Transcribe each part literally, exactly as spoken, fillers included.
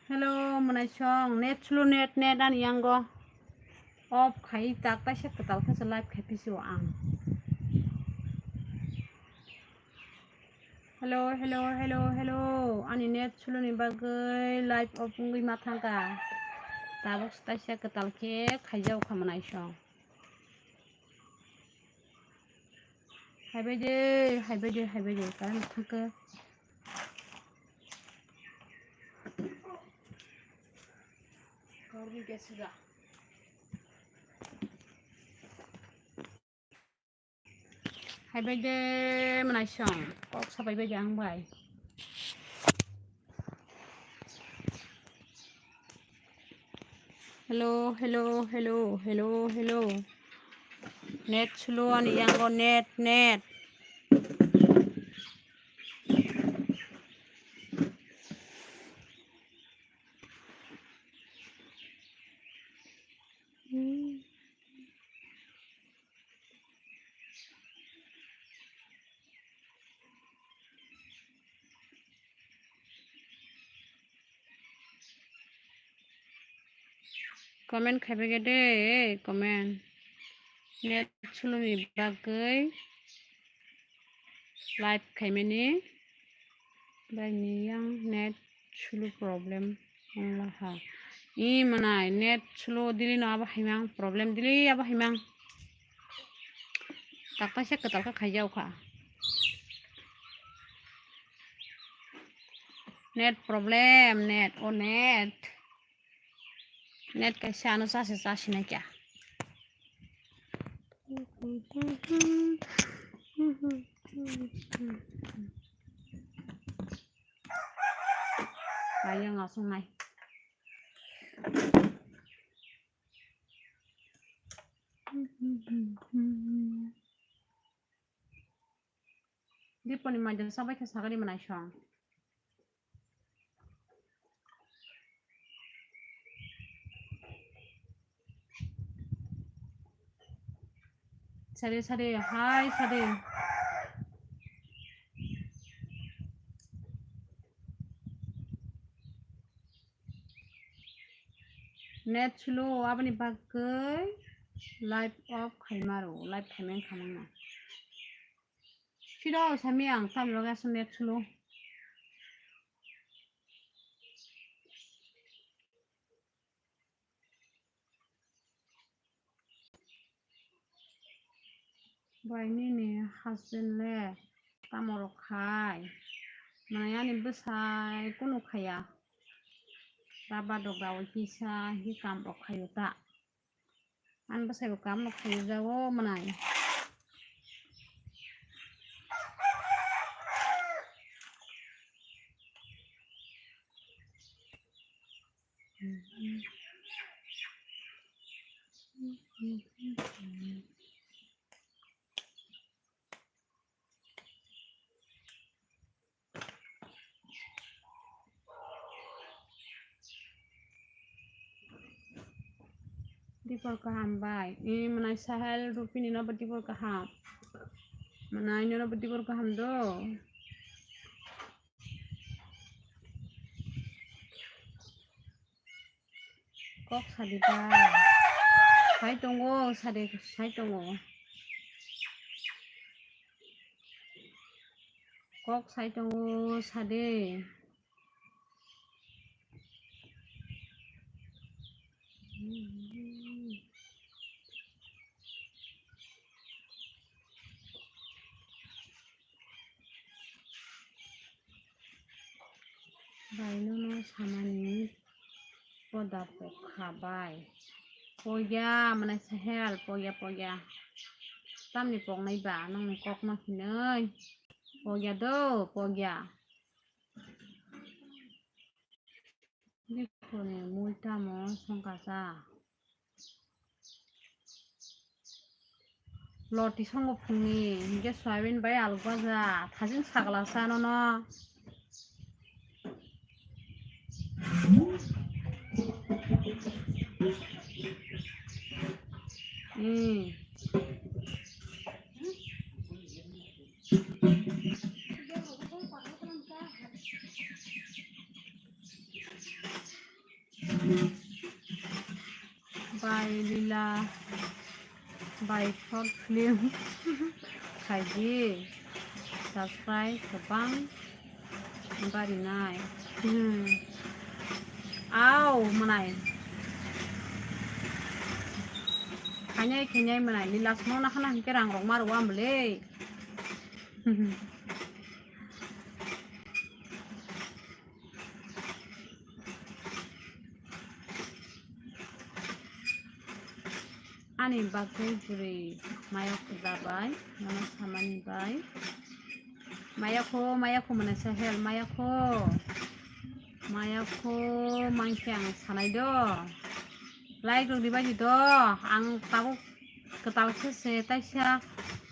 Hello, mwnaisong, net slow, net, net ani yango. Off khai tak kaisa kwtal khe se live khai pisi o ang. Hello, hello, hello, hello. Ani net slow ni bagwi live off wngwi ma thangkha. Tabuk kaisa kwtal khe khaijao kha mwnaisong. Haibai de, haibai de, haibai de, current thangkhe. Haibai de, mwnaisong, kok sabai bai de ang bai. Hello, hello, hello, hello, hello. Net slow ani yango, net, net. Comment khaibai khe de, comment. Net slow ni bagwi live khaimani. Bai ni yang net slow problem wngla ha. I mwnai net slow dili no abo haimang problem dili abo haimang. Takta se kwtal khe khaijao kha. Net problem, net, o net. Net kaisa ano chasi chasi na kya. Kaya nga sung nai. Diponi majra sabai khe sagari manai song. Sade, sade, hai, sade. Net slow, aboni bagwi live off khaimaro, live khaimani khamangna. Siro sami ang tamni bagwi aswk net slow. Bai nini husband le tamo rok khai? Mane ani bwsai kunu khaya. Baba dok dawi kisa hi kam rok khayo ta. Ani bwsai bo kam rok khayo jago mwnai. Dipor kaham bai. Ini mwnai Sahel Rupini no bo dipor kaham. Mwnai no bo dipor kaham do. Kok sadi ba. Sai tongo, sadi, sai tongo. Kok sai tongo, sadi. Bai nono samani poda pokha bai. Pogya mane Sahel, pogya, pogya. Tamni poknai ba nongni kok no hinoi. Pogya do, pogya. Bikoni mui tamo songkasa. Loti songo phungni, hinkhe soyabin bai alu baja, thajin sagla sa nono. Hmm. Bai lila bai short film khaidi, subscribe kwbang barinai. Hmm. Au mwnai. Khainai khainai mwnai lila songno nakhana hinkhe rang rok ma rw amle. Ani bagwi bwrwi maya khuda bai, nono samani bai. Maya kho, maya kho mwnai sa hel, maya kho. Maya kho mankhe ang sanai do. Like rok ribai di do, ang tabuk kwtal khe se taisa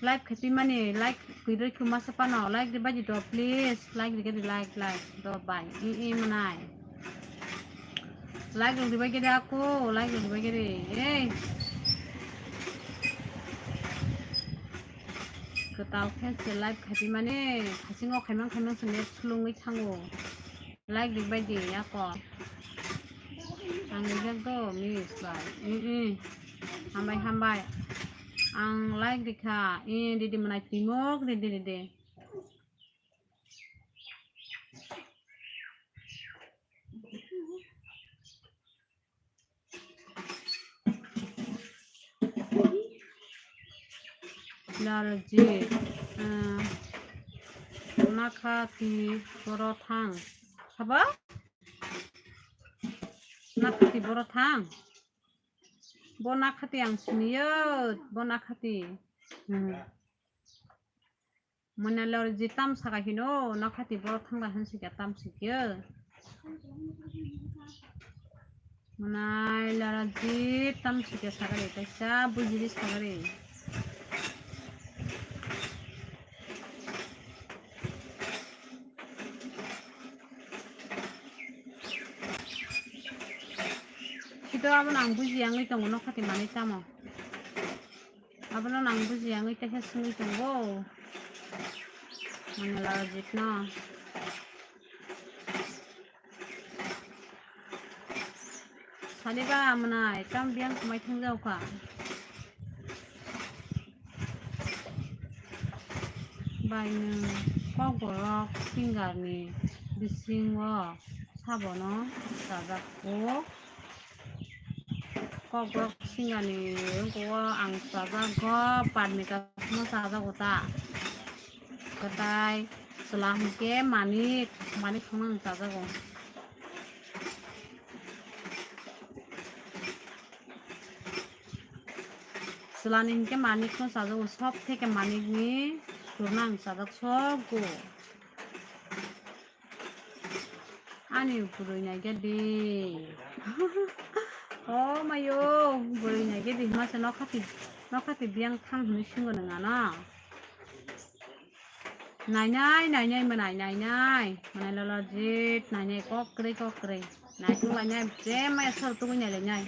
live khaipimani, like kwrwi khe masa phano like ribai di do, please, like rikhe di, like, like do bai, i, i mwnai. Like rok ribai khe di ako, like rok ribai khe di, ei. Kwtal khe se live khaipimani, hasingo khaimang khaimang se net slungwi thango. Like ribai di ako. Ang rijak do, miss bai. Mm, mm. Hambai, hambai. Ang like rikha. Eh, didi mwnai timok, didi, didi. Larji, eh, nakhati boro thang. Haba? Nakhati boro thang. Bo nakhati ang siniyo, bo nakhati. Hmm. Mwnai lorji tam saka hino, nakhati boro thangla hinsikya tam sikya. Mwnai lorji tam sikya sagari, kaisa bujiri sagari. Sito abono ang bujiya wngwi tongo, nakhati manwi tamo. Abono nang bujiya wngwi teisa swngwi tongo. Mwnai lorjitno. Saliba mwnai, tam biyang kwmai thangjago kha. Bai nwng kokborok singerni bisingo sabono chajak o. Kokborok singani wngkha o ang chajago, parmita no chajago ta. Kwtai chwla hinkhe manik, manik kheno ang chajago. Chwlani hinkhe manik no chajago, sob theke manikni surna ang chajak sobo. Ani bwrwi naikhe di. O mayo, bwrwi naikhe di. Masa nokhati, nokhati biyang thang hwnwi swngo nwng ano. Nainai, nainai, mwnai, nainai. Mwnai lolojit, nainai, kokrwi, kokrwi. Naithok lainai, je maya sor tugui nai lainai.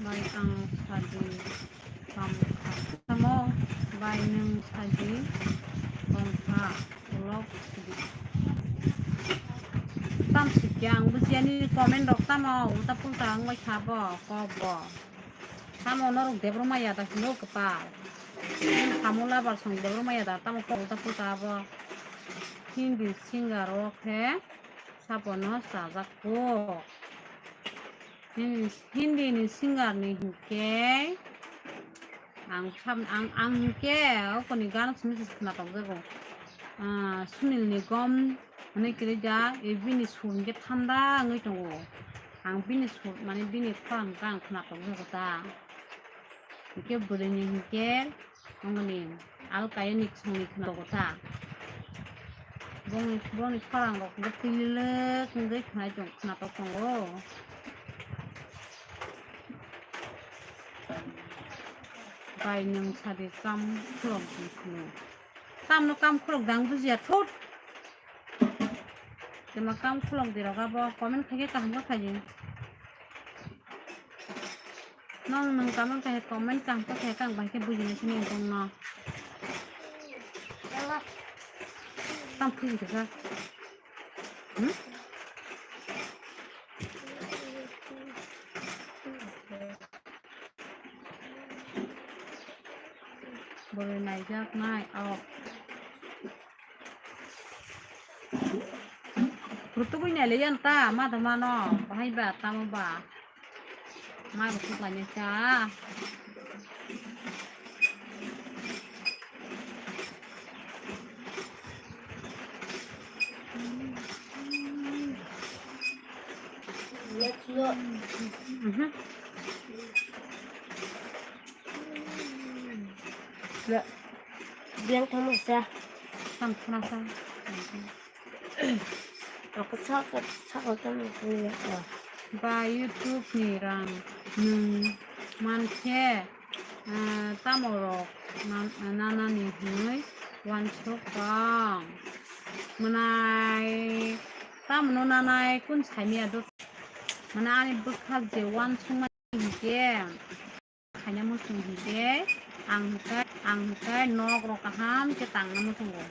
Bai ang sadi tamo, bai nwng sadi tongkha, ulok sidi. Tam sikya ang bujiani comment rok tamo ulta pulta wngbai kha bo kok bo. Tamo norok Debbarma yada hino kwpal. Samo labar song Debbarma yada tamo kok ulta pulta abo. Hindi singer rok he sabono chajak kok. Hindi, Hindi ni singer ni hinkhe ang sam-, ang, ang hinkhe okoni gana simi se khna tokjago. Ah, Sunil Nigam hwnwi kwrwi da, e bini sur hinkhe thanda wngwi tongo. Ang bini sur, mane bini khorang hinkhe ang khna tokjago ta. Hinkhe bwrwini hinkhe Ongoni alkayani songni khwnago ta. Bongni, bongni khorang rok bo twililwk wngwi khwnai tong, khwnatok tongo. Bai nwng sadi kam khulok di khwno. Tamno kam khulok dang bujiya thut. Tei ma kam khulok di rok abo comment khai khe kaham khe khai di. Nong nung comment khai comment kaham khe khai kang bai khe bujinai sini tong no. Tam thik khe sa. Hmm? Bwrwi naijaknai o. Rutugwi nailai yan ta, ma da mano, bahai ba, tamo ba. Ma rutug lainai ta. Let's look. Mhm. Le, biang thangma sa. Thang khna sa. Ako sa, sa ko tang ko ya. Ba YouTube ni rang nwng mankhe, eh, tamo rok nan-, nanani hwnwi uansuk tong. Mwnai tamo no nanai kun saimya do. Mwnai ani bwkhak je uansukmani hinkhe khaina muchung hinkhe ang hinkhe, ang hinkhe nok rok kaham khe tangna muchungo.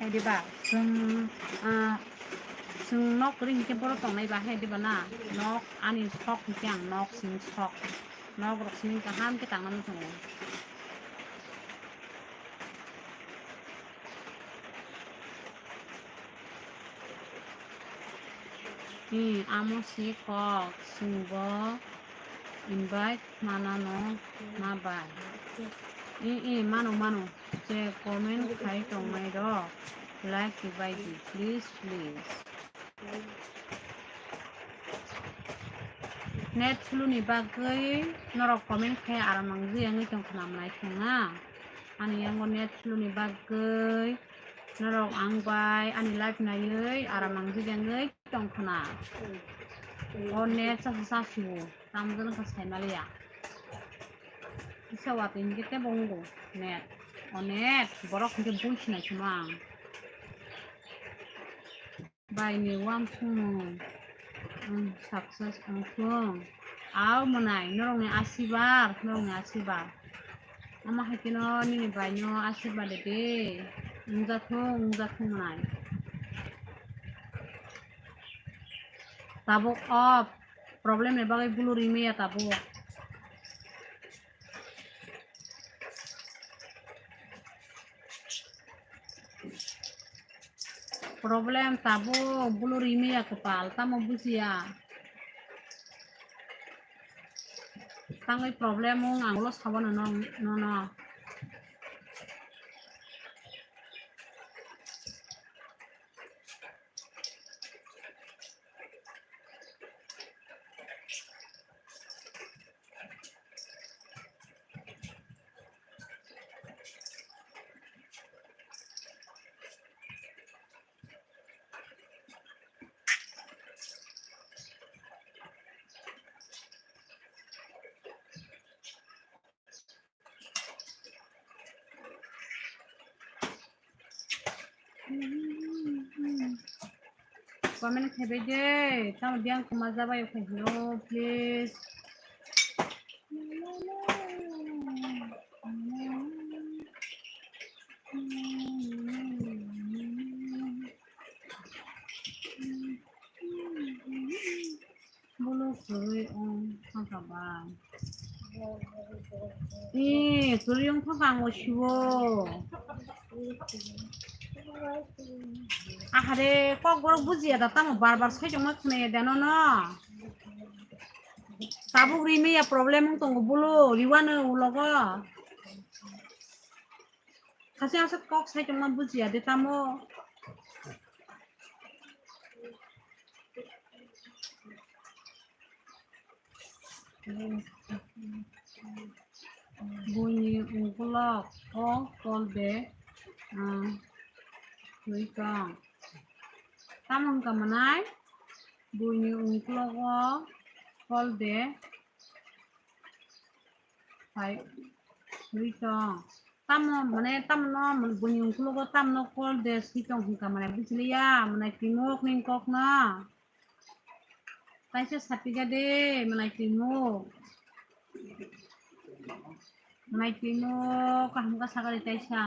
Hai diba? Chwng, ah, chwng nok kwrwi hinkhe borok tongnai ba, hai diba na? Nok ani sok hinkhe ang nok simi sok. Nok rok simi kaham khe tangna muchungo. Hmm, amo si kok, chwng bo invite manano ma bai. I, i, mano, mano. Je comment khai tongnai rok, like ribai di, please, please. Net slow ni bagwi norok comment khai aram nangwi wngwi tong khna mwnai thung na. Ani yango net slow ni bagwi norok ang bai ani live naiwi aram nangwi wngwi tong khna. O net sa sa siwo, tamjani kha saimaliya. Kisa watwi hinkhe tebo wngo net. O net, borok hinkhe bui sinai kheno ang. Bai ni uansukmung, um, success wngthung. Au mwnai, norokni asibar, norokni asibar. Omo hai kheno nini bai no asibar de de. Wngjathung, wngjathung mwnai. Tabuk o problem ni bagwi bulu rimaya tabuk. Problem tabuk bulu rimaya kwpal, tamo bujiya. Tangwi problem wng ang ulo sabo no, no, no, no. Comment khaibai de, tamo biyang kwma jabai o khaihino, please. Bolo kwrwi wng thangkha ba. Ee, kwrwi wng thangkha ang o siwo. Ahare, kok borok bujiya da, tamo bar bar sai tongma khwnaya da nono. Tabuk rimaya problem wng tongo bolo, riwano ulogo. Khasi aswk kok sai tongma bujiya de tamo. Buini ukulok o kol de, ah, twi tong. Tamo wngkha mwnai? Buini ukulok o kol de. Hai, ri tong. Tamo mane tamo no buini ungkulogo tamo no call de si tong hwnka mane bujiliya mane timok ning kok no. Taisa sapiga de mane timok. Mane timok kaham ka sagari taisa.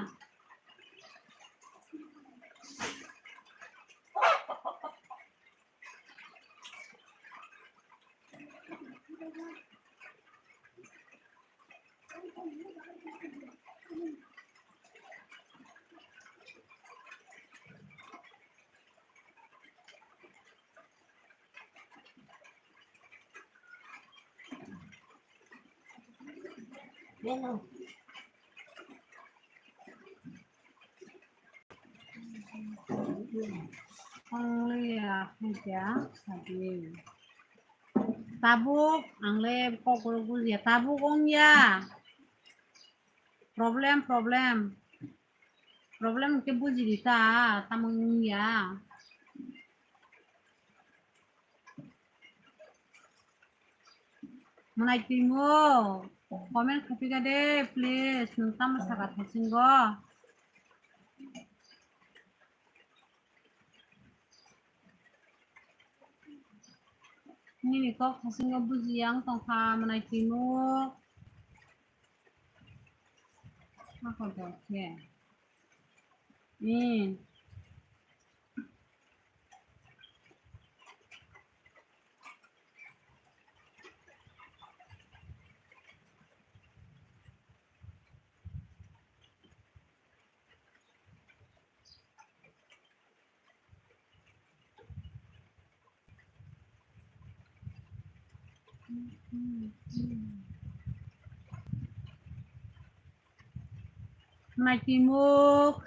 Only a hwnkhe sadi. Tabuk ang le kok rok bujiya. Tabuk wngya. Problem, problem. Problem hwnkhe bujidi ta, tamo wngya. Mwnai timo, comment khapika de, please, nwng tamo saka thasingo. Nini kok thasingo bujiya wng tongkha, mwnai timo. Ako dokhe. Hmm. Mwnai timo,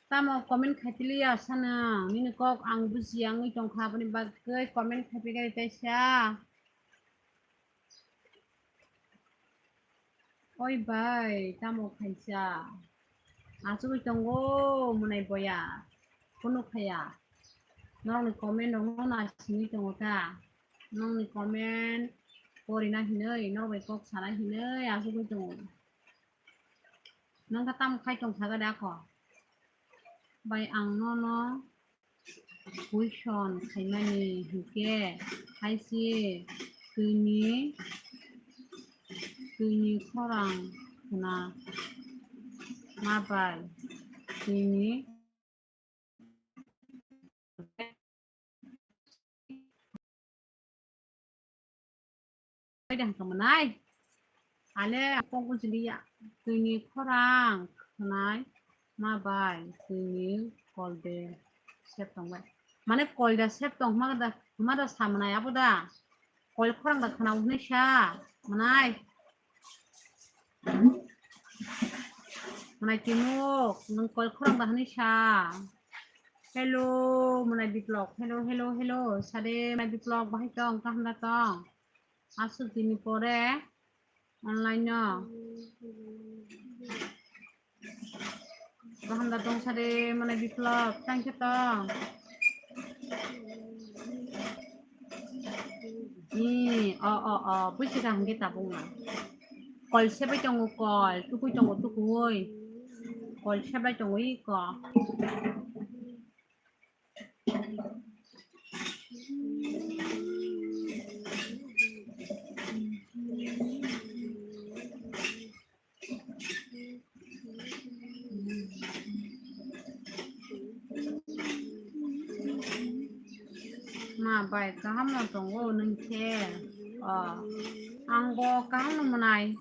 tamo comment khaitiliya sana, nini kok ang bujiya wngwi tongkha, aboni bagwi comment khaipikha taisa. Oi bai, tamo khaisa? Achugwi tongo mwnai boya. Kunu khaya. Nokni comment rokno na simi tongo ta. Nokni comment porina hinwi, nok bai kok sana hinwi achugwi tongo. Nokha tamo khai tongkha gada kho. Bai ang nono question khaimani hinkhe, hai se twini, twini khorang khna ma bai twini Bai de hwnka mwnai. Ale kok bujiliya. Twini khorang khwnai ma bai twini kol de sep tong bai. Mane kol da sep tong hwnma da, hwnma da sa mwnai abo da. Kol khorang da khwnao hwnwi sa mwnai. Mwnai timo, nwng kol khorang da hwnwi sa. Hello, mwnai Biplok. Hello, hello, hello. Sade mwnai Biplok, bahai tong, kaham da tong? Aswk dini pore online no. Kaham da tong sade mwnai Biplok, thank you tong. Ni, o, o, o, buisi kaham khe tabuk na. Kol sebai tongo kol, tukui tongo tukui. Kol sebai tongo iko. Ma bai, kaham no tongo nwng khe? O, ang bo kaham no mwnai.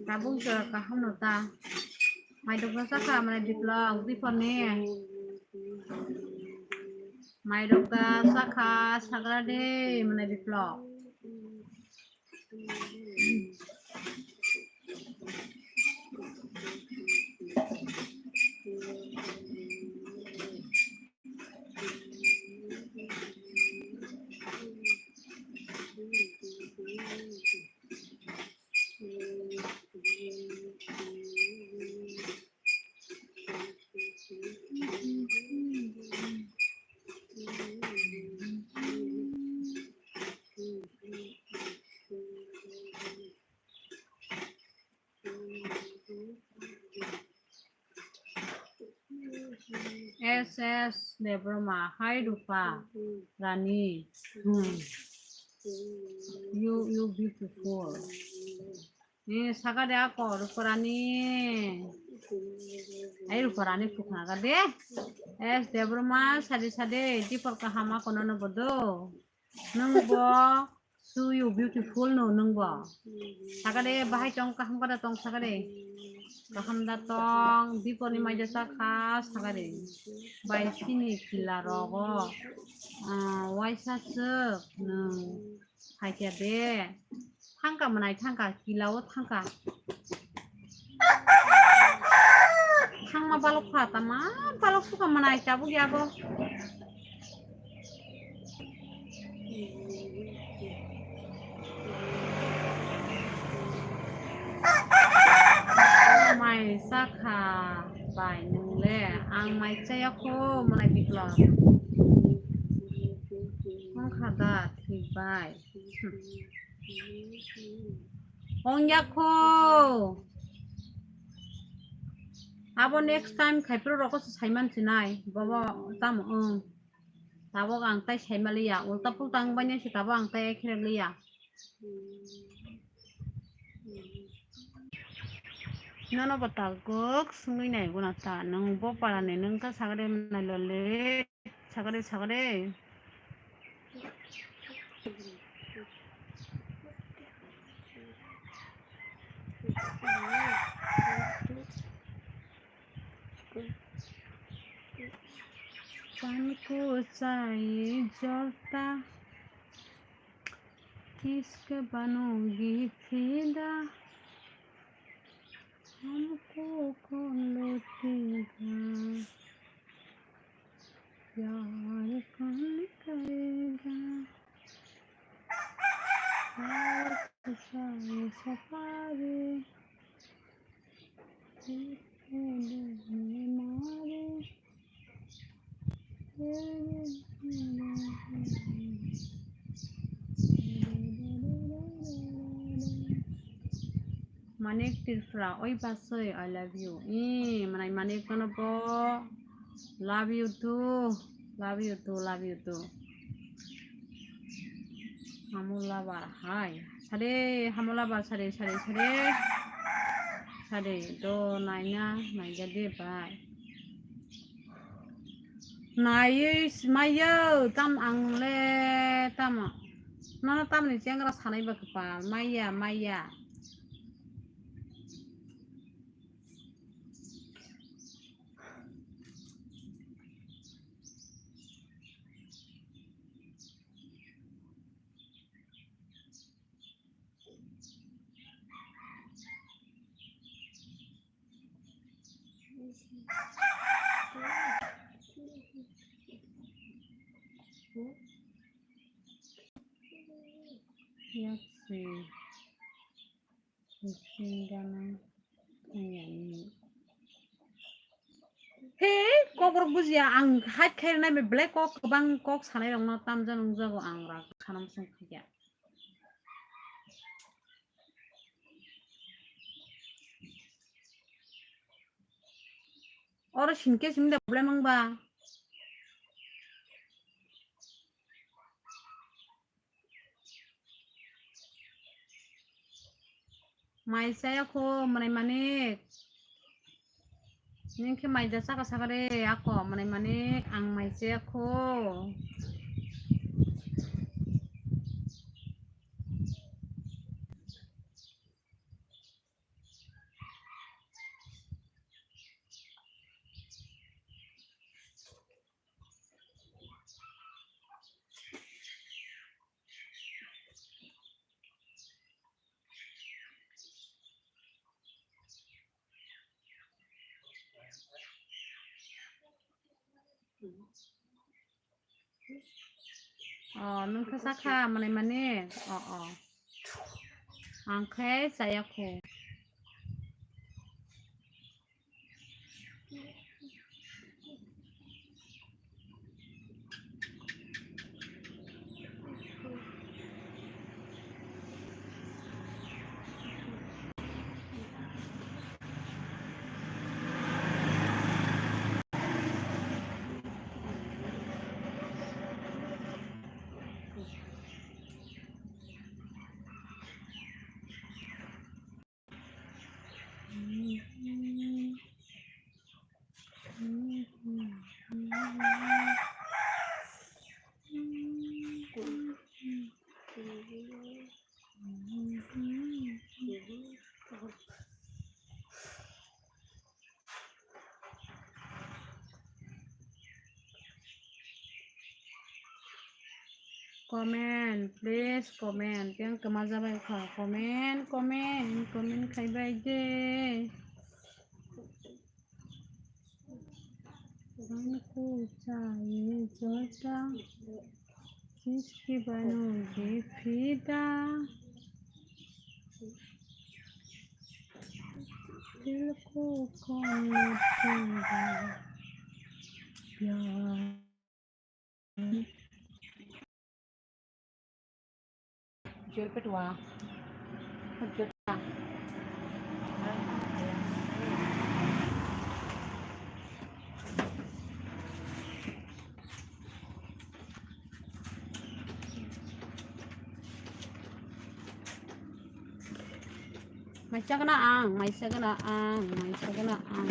Tabuk jora kaham no ta. Mai dokda sakha mwnai Biplok, Biplok ni. Mai dokda sakha sagra de mwnai Biplok. S S Debbarma, hi Rupa Rani. Hmm. You, you beautiful. Ni sagade ako Rupa Rani. Ai Rupa Rani puknaga de. S Debbarma sadi sadi dipor kahama kono no bodo. Nung bo, so you beautiful no nung bo. Sakade bahai tong kaham kada tong sakade. Kaham da tong, biponi maija sakha sakade. Bai sini kila rogo. Ah, waisa suk nung. Haikya de. Thangka mwnai thangka, kila o thangka. Thangma balok kha tama, balok suka mwnai tabuk yabo. Mai sakha bai nung le, ang mai chaya kho mwnai bikla. Wngkha da thik bai. Ongya kho. Abo next time khaipro rokho se saiman sinai. Bobo tamo wng. Tabok ang tai saimaliya. Ulta pulta wng bainai se tabok ang tai ekhe liya. Nono bo tabuk swngwi nai guna ta. Nwng bo parani nwng kha sagade nai lole. Sagade, sagade. Panko chai jorta, kiske banogi fida, hamko kon lotega. प्यार कौन करेगा? प्यार तो सारे सफारे, तेरे मारे, तेरे Manik Tripura, oi basoi, I love you. Ee, mwnai Manik nono bo. Love you too. Love you too, love you too. Hamu labar, hai. Sade, hamu labar, sade, sade, sade. Sade, do naina, naija de bai. Naiwi maiyo, tam ang le, tamo. Nono tamni chengra sanai ba kwpal, maiya, maiya. Yaksi. Singana. He, kok rok bujiya, ang hai khe nai me black kok, kwbang kok sanai rok no tamjak nungjago, ang rak sanam sung khaikya. Oro sinkhe simi da problem wng ba. Mai chaya kho mwnai Manik. Nini khe mai da chaka saka de ako mwnai Manik, ang mai chaya kho. O, nwng khe chakha mwnai Manik? O, o. Ang khe chaya kho. Comment, please comment. Yang kema jabai kha. Comment, comment, comment khai bai de. Ang ko chai jota. Kiski bano de fida. Dil ko kaun fida. Pyar. Jor petua. Jor petua. Maisa gana ang, maisa gana ang, maisa gana ang.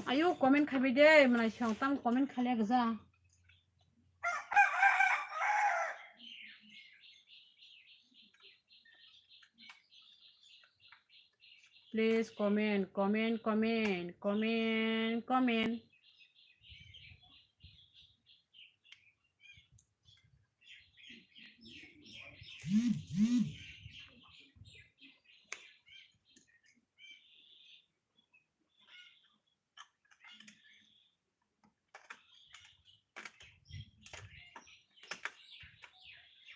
Ayo, comment khabi de, mwnai song tam comment khalia gja. Please comment, comment, comment, comment, comment.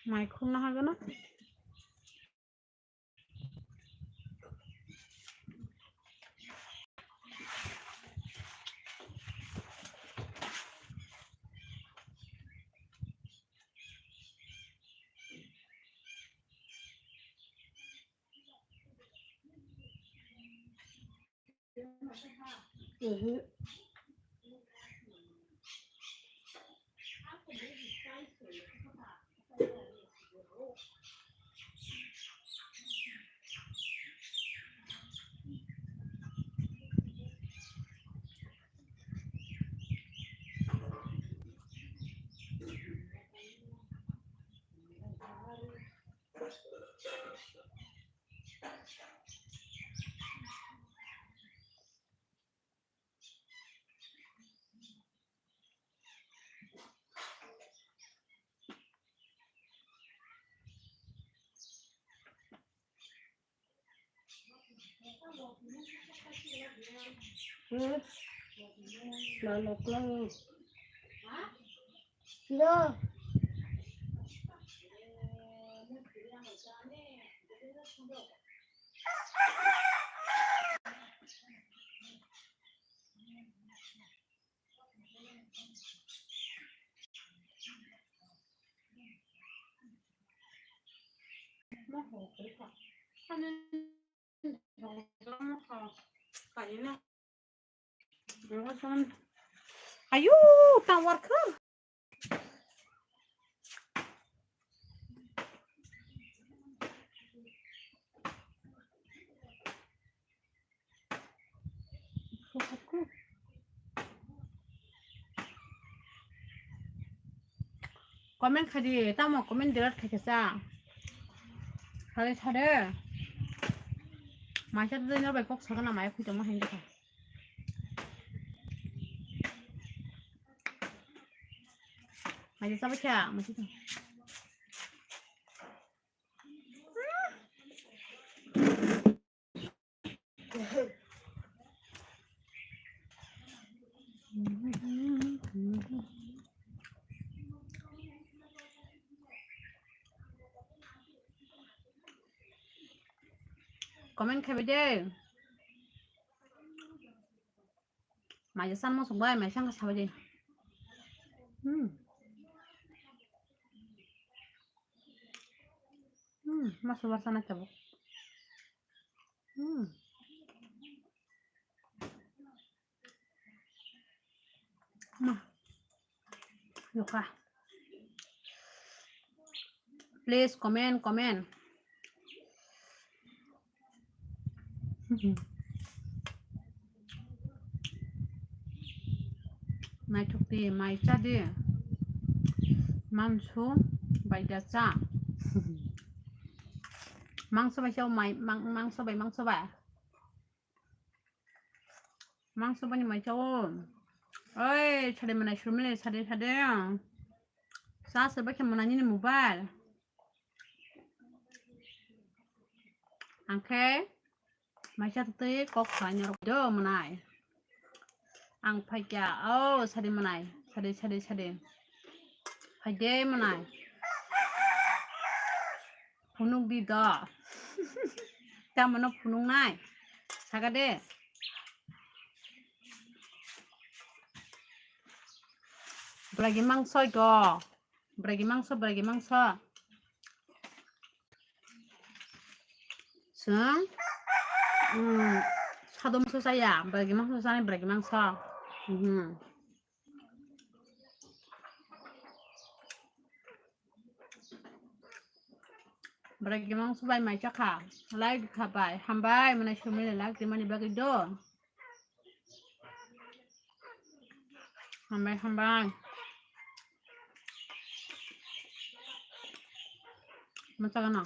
Mai khulna hagana. Hmm? Mano klang. Yo. Ayu, tawar kha. Comment khai di, tamo comment delete khai khe sa. Thade thade. Maisa twi no bai kok sagana maya khui tongma hai kha. Maisa sabai kha, maisa. Comment khai bai de. Maisa san mo sung bai, maisa wngkha sabai de. Hmm. Hmm, ma subar sana tabuk. Hmm. Ma. Yoka. Please comment, comment. Naithok di, mai cha di. Mangso bai da cha. Mangso bai cha, mai, mang-, mangso bai, mangso bai. Mangso bani mai cha o. Oi, sade manai sumile, sade, sade. Charge bai khe mwnai nini mobile. Ang khe maisa twi kok khlaina rok do mwnai. Ang phaikya, o sadi mwnai, sadi, sadi, sadi. Phaide mwnai. Phunuk di do. Tamano phunuk nai. Saka de. Bragi mangso do. Bragi mangso, bragi mangso. Sung. Hmm. Sado mangso saya, bragi mangso saya, bragi mangso. Hmm. Bragi mangso bai mai chakha. Like kha bai. Hambai, mane sumile like di mani bagwi do. Hambai, hambai. Masa kana?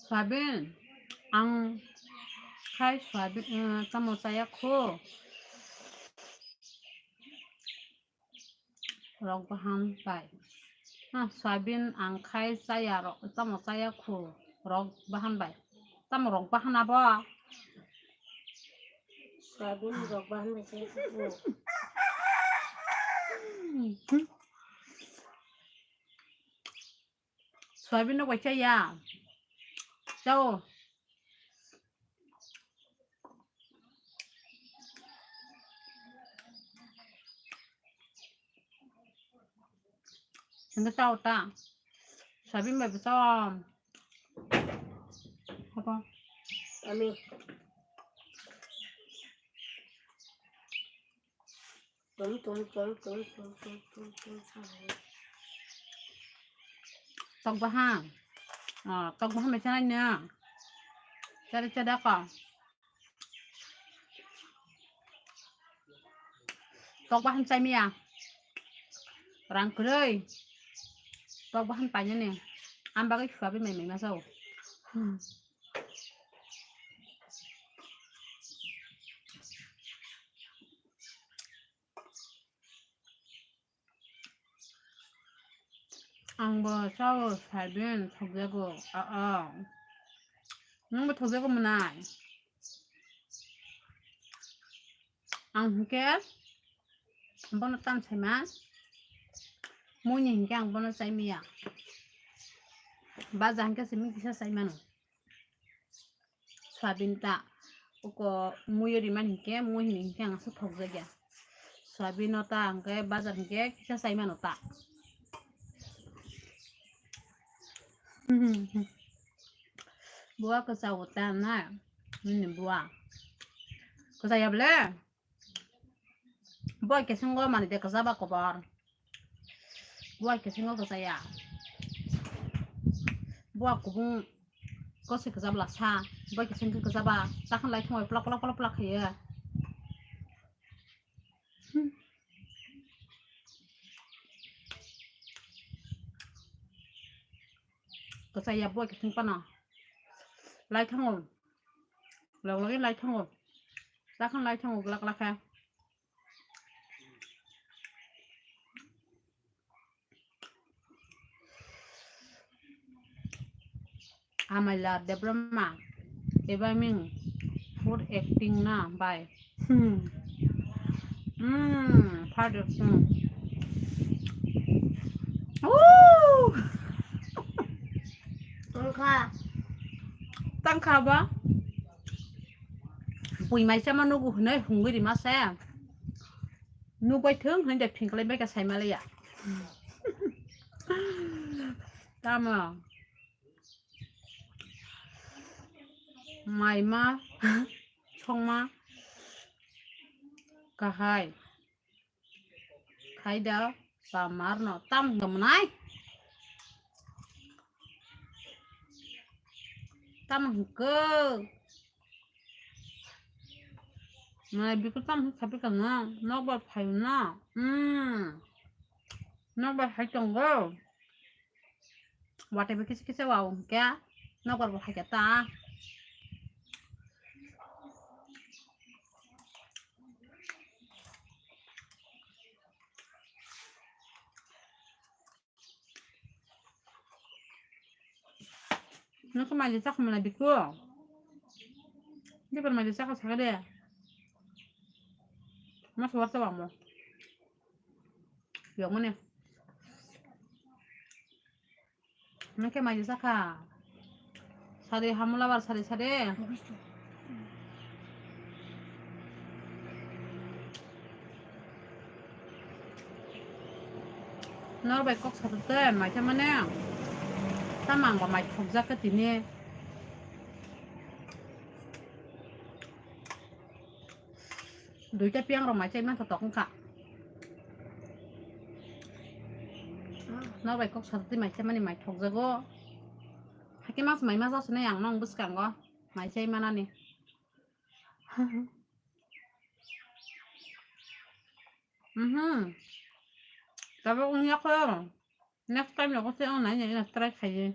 Soyabin, ang khai soyabin, eh, tamo chaya kho. Rok bahan bai. Ah, soyabin ang khai chaya rok, tamo chaya khu rok bahan bai. Tamo rok bahan abo? Soyabin rok bahan bai chaya khu. Soyabin rok bai chaya. Chao. Hingke chao ta. Soyabin bai bo chao. Apa? Ami. Tum, tum, tum. Tok bahan. Ah, tok bahan bai chanai na. Chari chada ka. Tok bahan chai miya. Rang kwrwi. Tok bahan painani. Ang bagwi soyabin mai mai ma chao. Hmm. Ang bo chao soyabin thokjago. Ah, ah. Nwng bo thokjago mwnai. Ang hinkhe bono tam saima. Muini hinkhe ang bono chai miya. Baja hinkhe simi kisa chai mano. Soyabin ta uko muiyo rimani hinkhe, mui hini hinkhe ang aswk thokjakya. Soyabin no ta hinkhe bazar hinkhe kisa chai mano ta. Buwa kwchao ta na, nini buwa. Kwchaya bole? Boi kisingo mani de kwchaba kobor. Boi kisingo kwchaya. Bua kubung kose kwchaba lasa. Boi kising khe kwchaba. Takhan lai thangoi plak plak plak plak khaiya. Kwchaya boi kising pano. Lai thango. Log logi lai thango. Takhan lai thango glak glak khe. Amaila Debbarma, eba ming food acting na bai. Hmm. Hmm, part acting. Woo! Tangkha. Tangkha ba? Bui mai sama nugu hwnwi hungwi rima se. Nukbai thung hwnwi de phingklai bai kha saimaliya. Tamo. Maima songma kahai. Khaida ba marno tam hwnka mwnai. Tam hwnka. Mwnai bikhe tam hwnka sapi kha na. Nokbar phaio na. Hmm. Nokbar phai tongo. Watwi bo kisa kisa wao hwnkhe nokbar bo phaikha ta. Nokha maili chakha mwnai biko. Dipor maili chakha sakha de. Mas warta wamo. Yokmani. Nokha maili chakha. Sari hamula bar sari sari. Nor bai kok satok tei mai khe mane. Tamo ang bo mai thokjak khe tini. Duita piyang rok mai chai mantha tok wngkha. Nor bai kok satok tei mai khe mani mai thokjago. Hakhe mas mai ma jasonai ang nong bwskango mai chai manani. Mhm. Tabuk wngya kho. Next time logo se ang nai nai try khaye.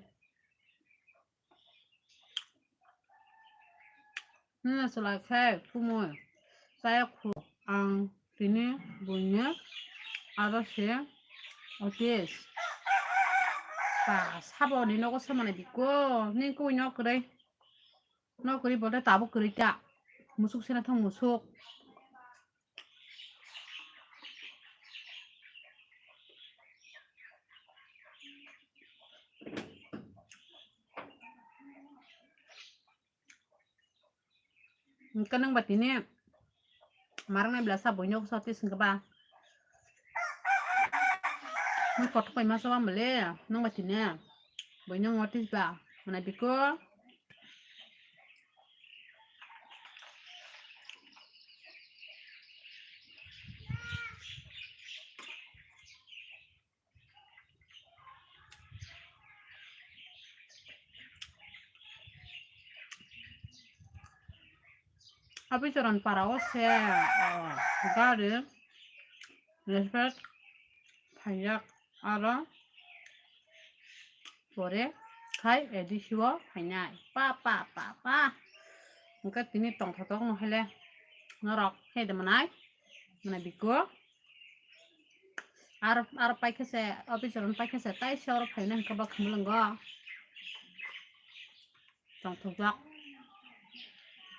Nini swlai khe kumui chaya khu ang tini buini aro se office. Ba sabo ni nogo se mane biko ni kui no kwrwi. No kwrwi bolte tabuk kwrwi ta. Musuk sena thang musuk. Hwnkhe nwng ba tini marang nai bwlasa buino soti swngkhe ba. Nwng kothok bai masa ba mole nwng ba tini buino ngotis ba mwnai biko. Abichoron para o se, o, gari respect phaijak aro pore khai A D C o phainai. Pa, pa, pa, pa. Hwnkhe tini tongthotok no haile norok khe de mwnai. Mwnai biko. Ar, ar paikhe se, office rok paikhe se, tai se oro phaina hwnkhe bo khumulwngo. Tongthokjak.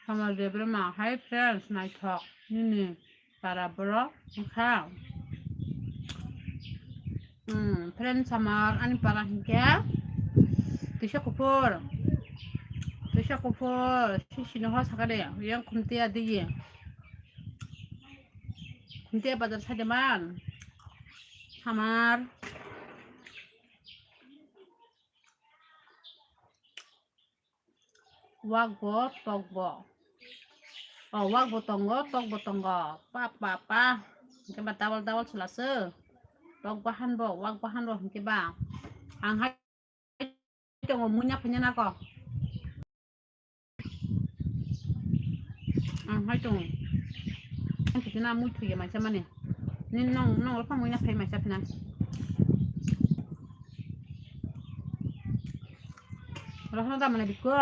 Samar Debbarma, hi friends, naithok nini para borok wngkha. Hmm, friend Samar ani para hinkhe Twisa Kuphur. Twisa Kuphur, sisino ho sakade, yang khumtiya diye. Khumtiya bazar sade man. Samar. Wak bo, tok bo. O, wak bo tongo, tok bo tongo. Pa, pa, pa. Hwnkhe ba double, double sela se. Tok bo han bo, wak bo han bo hwnkhe ba. Ang hai tongo, muina phanya nako. Ang hai tongo. Ang kitina mui thuye maisa mani. Ni nong, nong ropa muina phai maisa phina. Rohno da mane biko.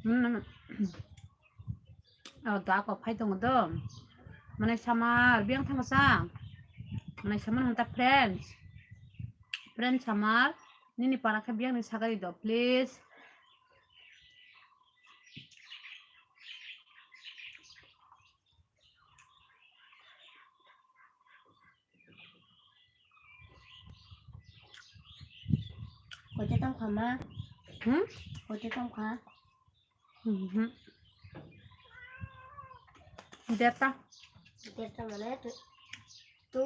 Hmm. O da ko phai tongo do. Mane Samar biyang thangsa. Mane Samar hanta friends. Friends Samar. Nini para khe biyang ni sagari do, please. Koita tongkha ma? Hmm? Koita tongkha? Mhm. Derta. Derta mane tu, tu?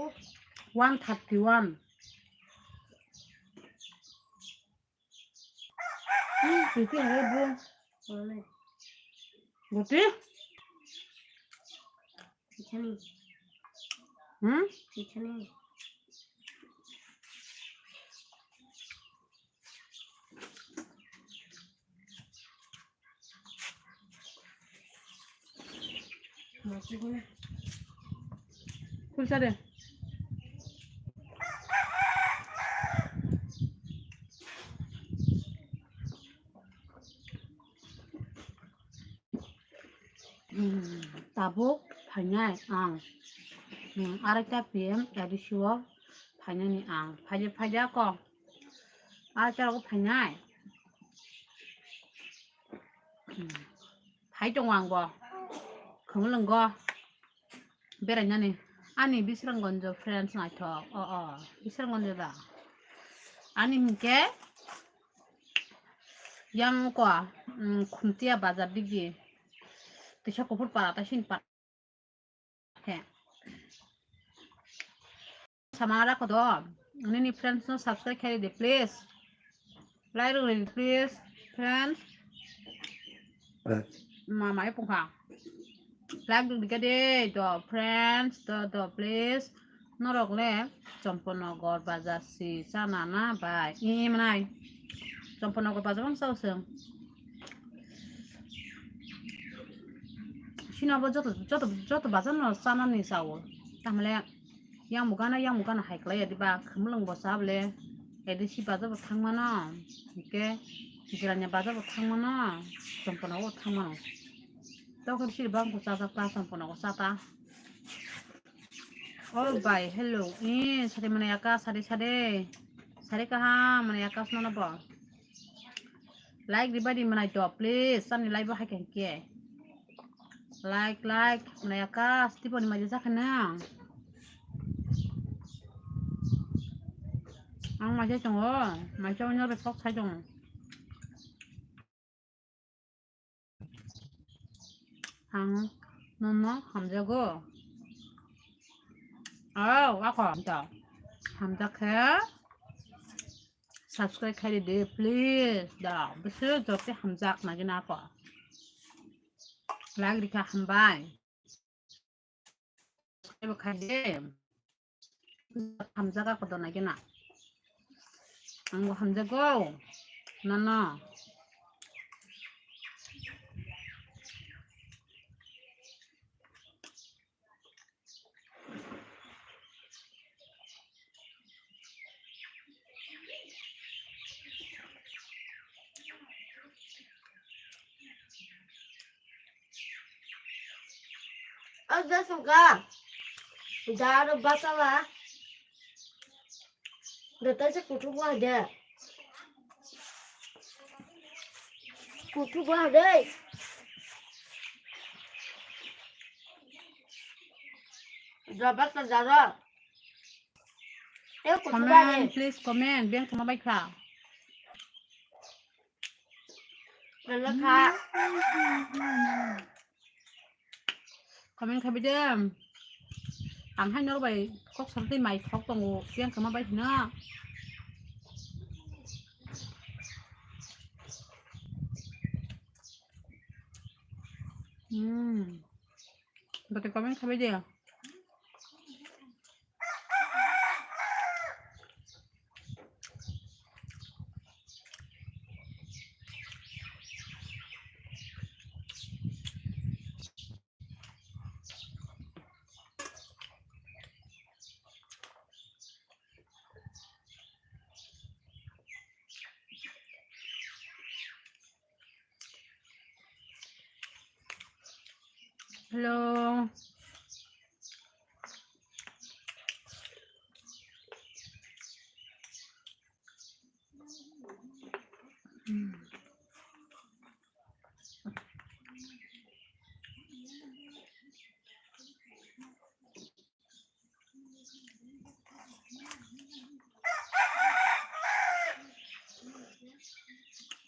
One thirty one. Hmm, titi hai bu. Mane. Buti? Chichani. Hmm? Chichani. Masih guna. Pulsa deh. Hmm, tabuk phainai ang. Hmm, araita P M A D C o phainani ang. Phaile phaida ko. Acharogo phainai. Hmm. Phai tongo angbo. Khumulwngo. Berainani. Ani Bisramganj friends naithok. O, o. Bisramganj da. Ani hinkhe yang ko, mm, Khumtia bazar digi. Tisa kuphur para ta sin para. He. Samara kodo. Nini friends no subscribe khai de, please. Like rw, please, friends. Mama e pungkha. Like rw dikha de, do, friends, do, do, please. Norok le Chomponogar bazar si chana na bai? I manai. Chomponogar bazar bang sao seng. Sino bo joto, joto, joto bazar no chana ni sao. Tamle yang mugana, yang mugana hai klai ya diba, khumulwng bo sa bole. Ede si bazar bo thang mano. Hike Jirania bazar bo thang mano. Chomponogar bo thang mano. Tokhe si bang ko chajak ta, Chomponogar cha ta. Oh bai, hello. Eh, sari manai aka, sari sari. Sari kaham manai aka snono bo. Like ribai di manai to, please. Sani like bo hai khe. Like, like, manai aka, tipo ni maja jakha na. Ang maja tongo, maja onyo report sai tongo. Ang nono hamjago. Oh, ako hamjak. Hamjak khe subscribe khai di, please. Da, bisi jote hamjak nagina ako. Like rikha hambai. Subscribe khai de. Hamjak ako dona gena. Angbo hamjago. Nono. Ang da sungka. Daro basala. Data se kutu ba de. Kutu ba de. Jabasa jaro. Eh, kutu ba de. Comment, please comment. Beng sama baikha. Belakha. Comment khabi de. Ang hai norok bai kok sartwi mai thok tongo, yang kama bai hino. Hmm. Bati comment khabi de. Hello.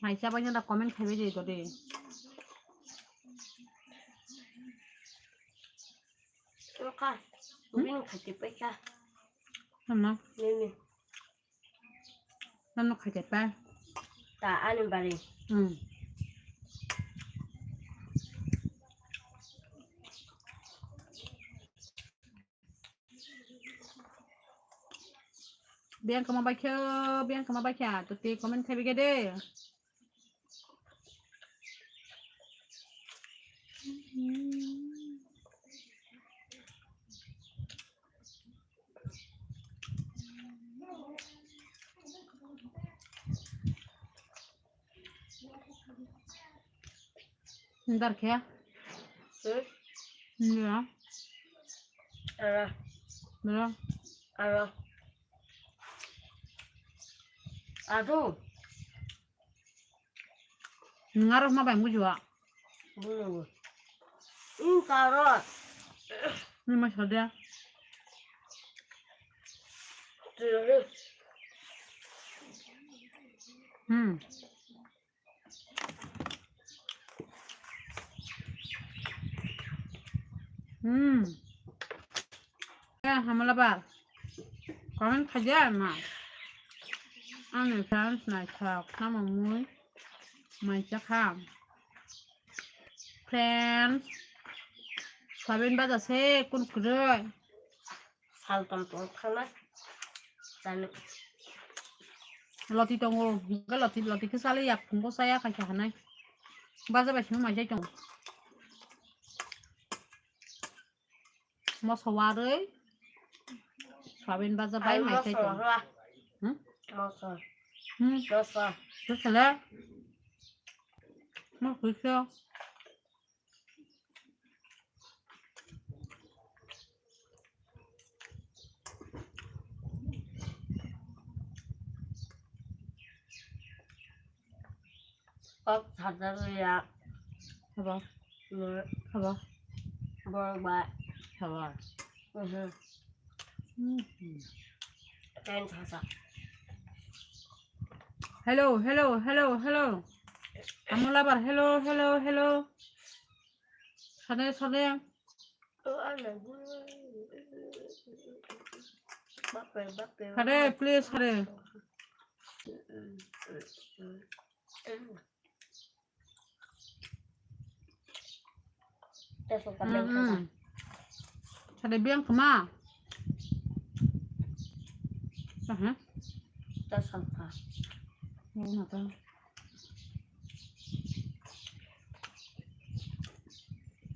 Hai, chabai na da comment khaibai de to de. Ka, bini khaiti pai ka. Tama. Nini. Tama khaiti pai. Ta ani bari. Hmm. Biang kama baikha, biang kama baikha, to te comment khai bege de. Dar khe? Hmm? Ya. Ara. Bro. Ara. Ado. Ngarok ma bai mujiwa. Bulu. In karot. Ni ma sade. Tiri. Hmm. Hmm. Ya, hamala bar. Comment khaja ma. Ani fans naithok, tamo mui. Mai chakha. Friends. Sabin baja se kun kuroi. Saltam tong thangna. Chani. Loti tongo, hingke loti, loti khe chali yak phungo chaya khai kha hanai. Baja bai simi mai chai tongo. Moso warui. Sabin baja bai mai chai tongo. Hmm? Moso. Hmm. Moso. Moso le. Moso. Kok sajar ya. Haba. Haba. Borok ba. Haba. Mhm. Mhm. Ten sasa. Hello, hello, hello, hello. Amo labar, hello, hello, hello. Sade, sade. Sade, please, sade. Sade biang kama. Aha.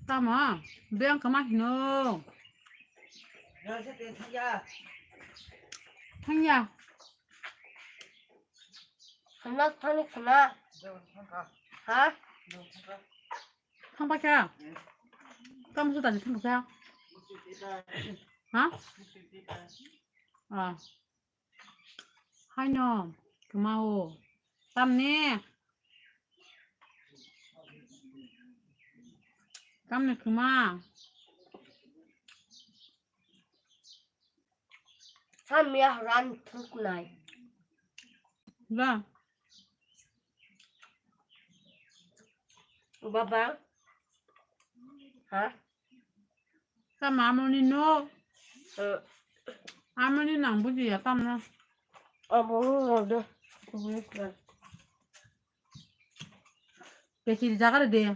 Tamo, biang kama hino. Thangya. Khna, thani khna. Ha? Thangpa kha? Tamo se tani thangpa kha? Ha? Ah. Haino, kma o. Tamni? Tamni kma? Samya ran thuknai. Ba. Baba. Ha? Tamo amoni no. Eh. Amoni nang bujiya tamno. Abo no de. Bekiri jaga de.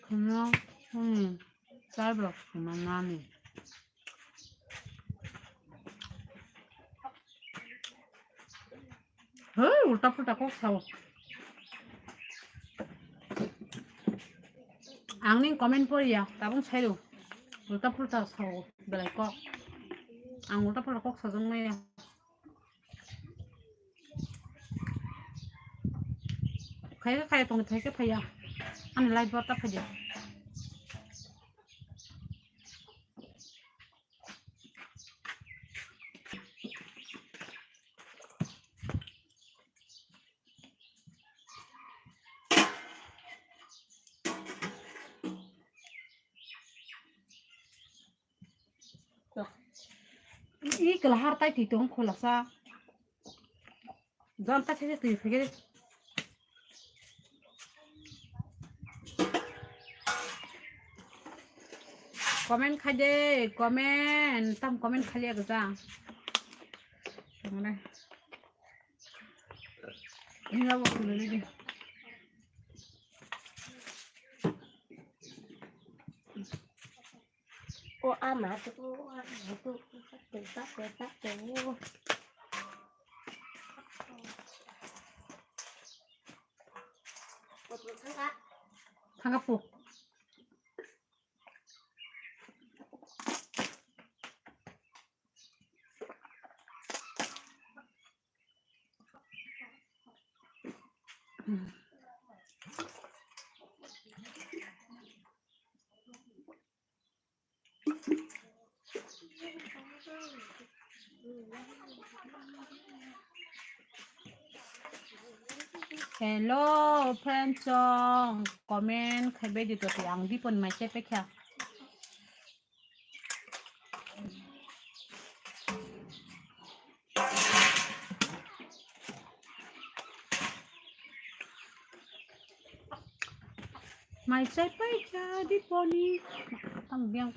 Kheno, hmm, Starbucks kheno nani. Hei, ulta pulta kok sao. Ang ning comment poriya, tabung sairo. Ulta pulta sao, belai kok. Ang ulta pulta kok sajak maya. Khaika khaika tong thaika phaiya. Ani live bota phaiya. I kela har tai twi tong khulasa. Jon ta se twi phege. Comment khai de, comment, tam comment khai ya gata. Mane. Ina bo khulele de. O ama tu, o ama tu, tu, tu, tu. Thanga pu. Hello, friends, song comment khai bai di to, ang Dipon mai chai paikha. Mai chai paikha Diponi. Tang biang.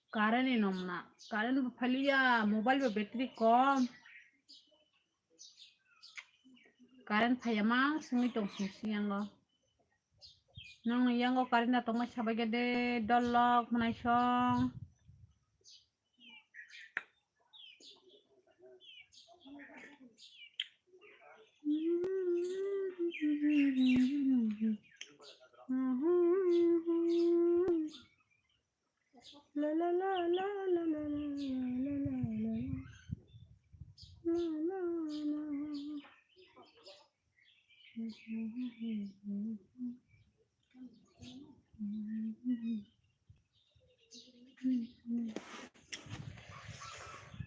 Current ni nongna, current bo phaliya, mobile bo battery kom. Current phaiya ma simi tong sing sing yango. Nong yango current na tongma sabai gede dolok mwnai song.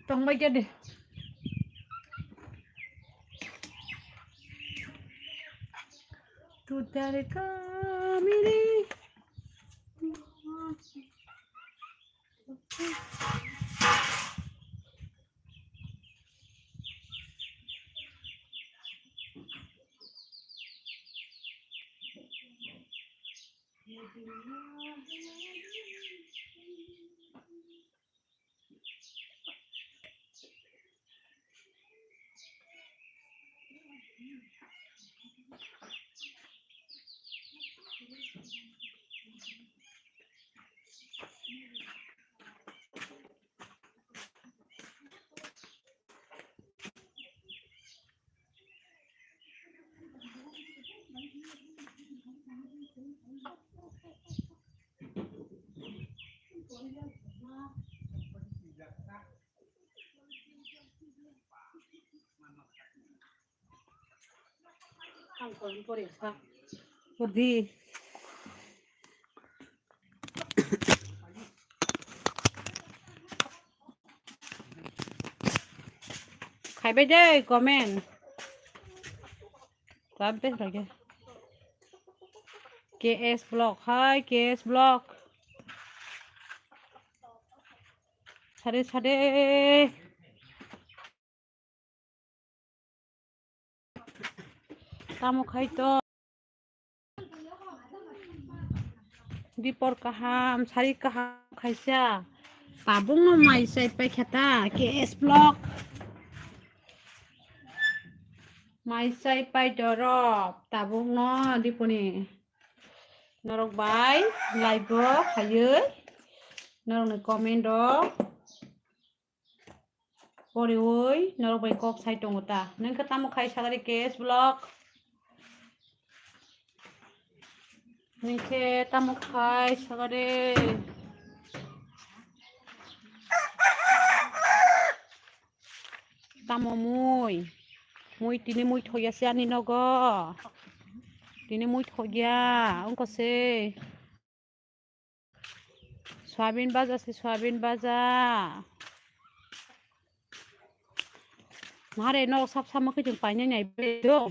Tongbai khe de. Tu pyar kamili. Purdi. Khaibai de comment. Comment khai khe. K S Block, hi K S Block. Sade, sade. Tamo khai to. Dipor kaham, sari kaham khaisa. Tabuk no mai chai pai khata, K S Block. Mai chai pai dorop, tabuk no Diponi. Norok bai live o khaiwi. Norok ni comment o. Poriwi norok bai kok sai tongo ta. Nang khe tamo khai sagari K S Block? Nang khe tamo khai sagari? Tamo mui? Mui tini mui thokya se ani nogo. Tini mui thokya, ongko se. Soyabin baja se, soyabin baja. Nahare no sap sap mokhe tong painai nai be do.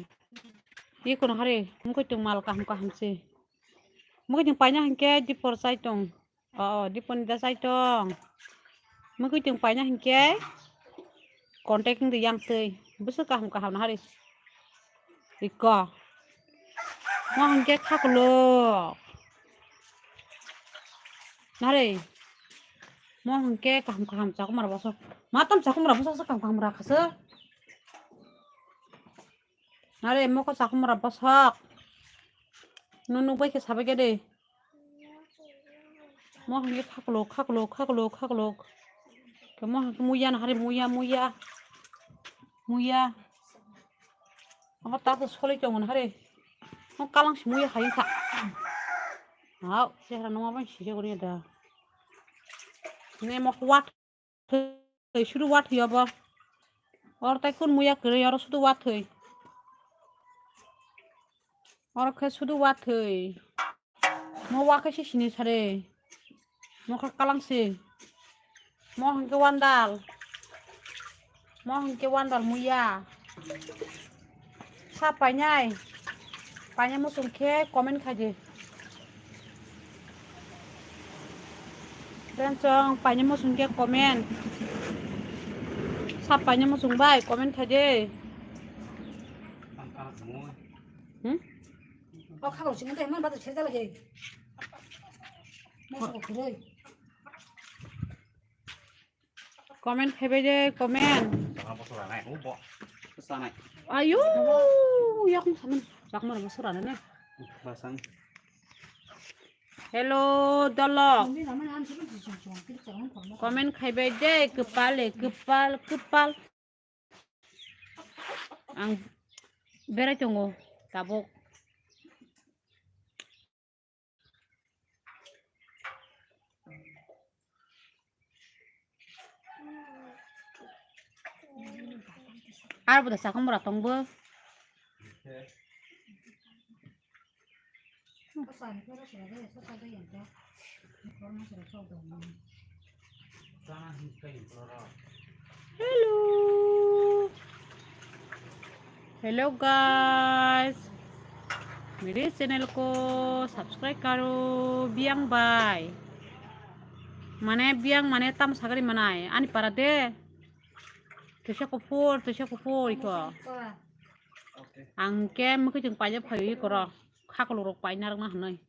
Iko nahare mokhe tong mal kaham kaham se. Mokhe tong paina hinkhe Dipor chai tong. O, o, Diponi da chai tong. Mokhe tong paina hinkhe contact hingdi yang twi. Bwswk kaham kaham nahare. Iko. Mo hingke khaklo. Nare. Mo hwnkhe kaham kaham chakumra bosok. Ma tam chakumra bosok se kaham kaham rakha se. Nare mokho chakumra bosok. Nunu bai khe sabai khe de. Mo hwnkhe khaklok, khaklok, khaklok, khaklok. Khe mo hwnkhe muya na hari muya, muya. Muya. Amo ta to soli chong na hari. Mo kalang si muya hai kha. Hao, chehra no ma ban si jagoni da. Ne mo kwat. Thwi, sudu wa thwi obo. Oro tai kun muya kwrwi, oro sudu wa thwi. Oro khe sudu wa thwi. Mo wa khe se sini sare. Mo khe kalang se. Mo hwnkhe wandal. Mo hwnkhe wandal muya. Sa painai. Painai muchung khe comment khaidi. Friends chong painai muchung khe comment. Sa painai muchung bai comment khaidi. Hmm? O khaklo sini dai man batu serjala he. Muchung kwrwi. Comment khaibai de, comment. Chakma bosok ranai, o bo. Sanai. Ayo, yakung saman. Chakma bosok ranai ne. Basang. Hello, dolok. Comment khaibai de, kwpal, e, kwpal, kwpal. Ang berai tongo, tabuk. Ar bo da chakmura tongbo. Hello. Hello guys. Mere channel ko subscribe karo biang bai. Mane biang mane tam sagari manai ani para de. Tesa kuphur, tesa kuphur iko. Ang ke mukhe chwng paijak phaio iko ro. Khaklok rok paina rok na hwnwi.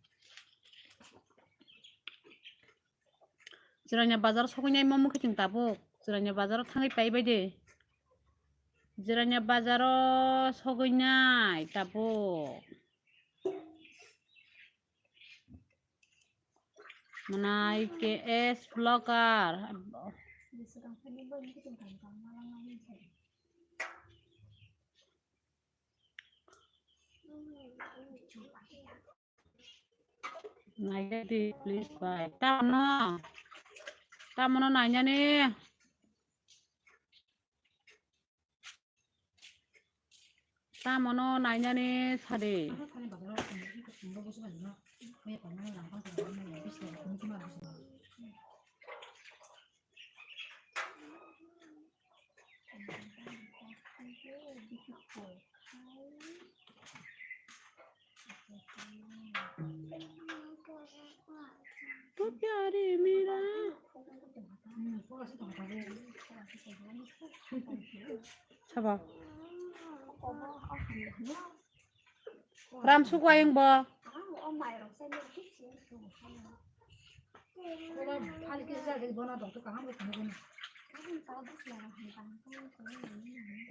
Jirania bazar sogwi nai mo mukhe chwng tabuk. Jirania bazar o thangwi pai bai de. Jirania bazar o sogwi nai tabuk. Mwnai K S vlogger. Naikhe di, please, bhai. Tamno? Tamno nainani? Tamono nainani sadi. Tu pyari mera. Sabo. Ram suku ayung bo.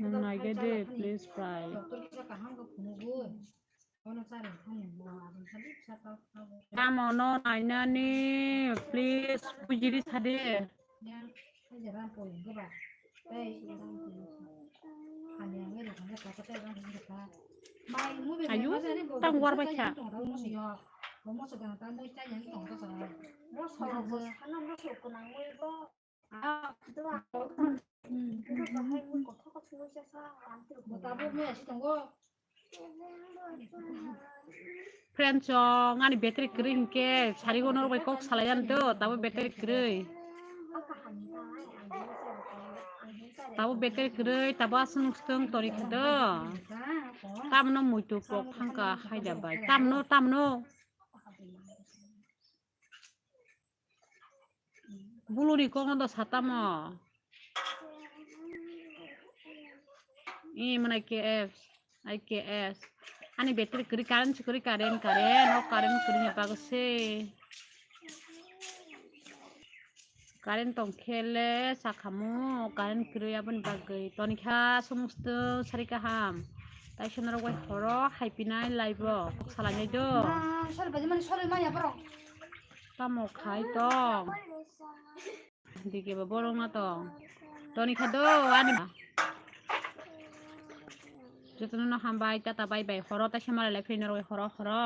Nang naikhe de, please, bhai. Tamo no nainani, please, bujiri sade. Ayu, tang war baikha. Friend chong, ani battery kwrwi hinkhe sarigo norok bai kok salai ani do, tabo battery kwrwi. Tabo battery kwrwi, tabo aswng swtwng tori kha do. Tamno muitu kok thangkha haida bai. Tamno, tamno. Buluni kokno do satamo. I mwnai K S, I K S. Ani battery kwrwi, current se kwrwi, current, current, o current kwrwini bagwi se. Current tong khe le sakhamu, current kwrwi aboni bagwi. Tonikha sumustu sari kaham. Taisa norok bai horo haipinai live o. Kok salainai do. Ma, sori baji mani sori maya borok. Tamo khai tong. Dike ba borok na tong. Tonikha do ani ma. Jotono no hambai, tata bye bye. Horo taisa malai lai phai norok bai horo, horo.